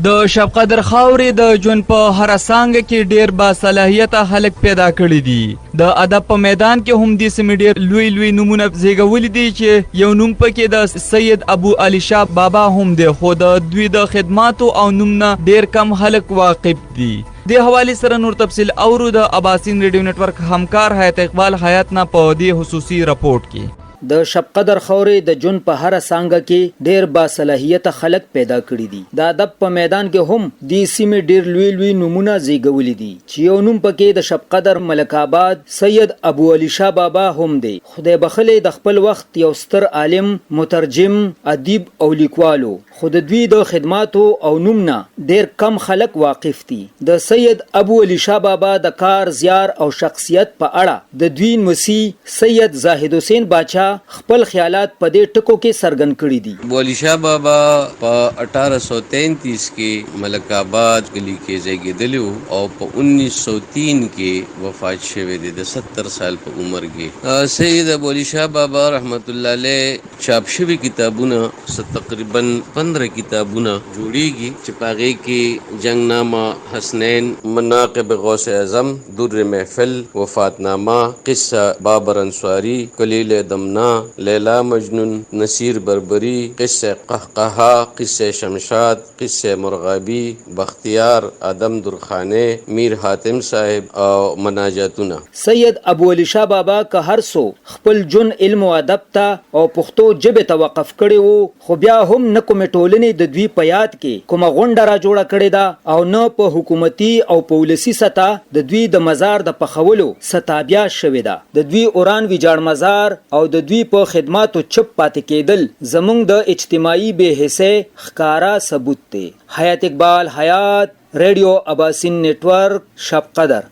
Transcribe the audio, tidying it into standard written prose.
د شبقدر خاورې د ژوند په هره څانګه کې ډېر با صلاحیته خلک پیدا کړي دي. د ادب په میدان کې هم دې سیمې ډېر لوی لوی نومونه زېږولي دي چې یو نوم پکې د سید ابو علي شاه بابا هم دی، خو د دوی د خدماتو او نوم نه ډېر کم خلک واقف دي. دې حوالې سره نور تفصیل اورو د اباسین ریډیو نتورک همکار حیات اقبال حیات نه په دې خصوصي رپورټ کې. د شبقدر خاورې د ژوند په هره څانګه کې ډېر با صلاحیته خلک پیدا کړي دي. د ادب په میدان کې هم دې سیمې ډېر لوی لوی نومونه زېږولي دي چې یو نوم پکې د شبقدر ملک آباد سید ابو علي شاه بابا هم دی. خدای بخښلی د خپل وخت یو ستر عالم، مترجم، ادیب او لیکوال و، خو د دوی د خدماتو او نوم نه ډېر کم خلک واقف دي. د سید ابو علي شاه بابا د کار، زیار او شخصیت په اړه د دوی نمسی سید زاهد حسین باچا خپل خیالات په دې ټکو کې څرګند کړي دي. ابو علي شاه بابا په 1833 کې ملک آباد کلي کې زیږیدلی و او په 1903 کې وفات شوی دی، د 70 سال په عمر کې. سید ابو علي شاه بابا رحمت الله علیه چاپ شوي کتابونه څه تقریبا 15 کتابونه جوړیږي چې په هغې کې جنګ نامه حسنین، مناقب غوث اعظم، در محفل، وفاتنامه، قصه بابر انصاري، کلیل دمنا، لیلا مجنون، نصیر بربري، قصه قهقهه، قصه شمشاد، قصه مرغابي، بختیار، ادم درخانه، میر حاتم صاحب او مناجاتونه. سید ابو علي شاه بابا که هر څو خپل ژوند علم و ادب ته او پښتو ژبې ته وقف کړی وو، خو بیا هم نه کومې ټولنې د دوی په یاد کې کومه غونډه را جوړه کړې ده او نه په حکومتي او په ولسي سطح د دوی د مزار د پخولو څه تابیا شوې ده. د دوی اوران ویجاړ مزار او د دوی په خدماتو چپ پاتې کېدل زموږ د اجتماعي بې حسۍ ښکاره ثبوت دی. حیات اقبال حیات، ریډیو اباسین نیټورک، شبقدر.